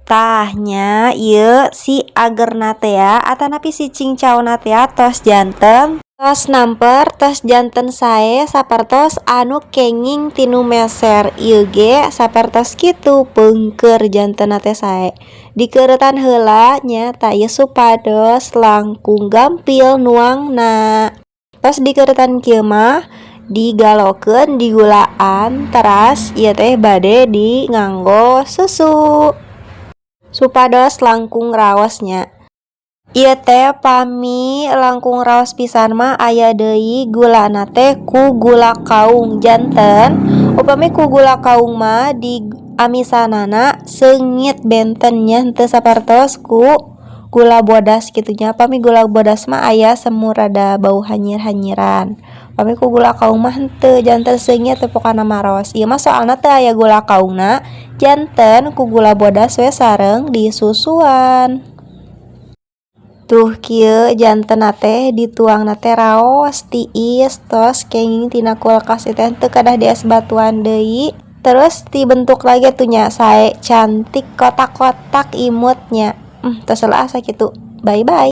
Tah nya, ieu si agerna teh atanapi si cingcawna teh tos janten, tos namper, tos janten sae sapertos anu kenging ti nu meser. Ieu ge sapertos kitu peungkeur jantenna teh sae. Dikeuretan heula nya tah ieu supados langkung gampil nuangna. Tos dikeuretan kieu mah digalokeun digulaan, teras ieu teh bade di nganggo susu supados langkung raos nya. Ieu teh pami langkung raos pisan mah aya deui gulana teh ku gula kaung. Janten upami ku gula kaung mah di amisanana seungit, benten nya, henteu sapertos ku gula bodas kitu nya. Pami gula bodas mah aya semu rada bau hanyir-hanyiran, pami ku gula kaung mah henteu, janten seungit we pokona mah, raos. Ieu mah soalna teu aya gula kaungna, janten ku gula bodas we sareng disusuan. Tuh, kieu jantenna teh dituangna teh raos tiis, tos kenging tina kulkas teh, teu kedah di es batuan deui. Terus dibentuk lagi tuh nya, sae, cantik, kotak-kotak, imut nya. Tos heula sakitu, bye bye.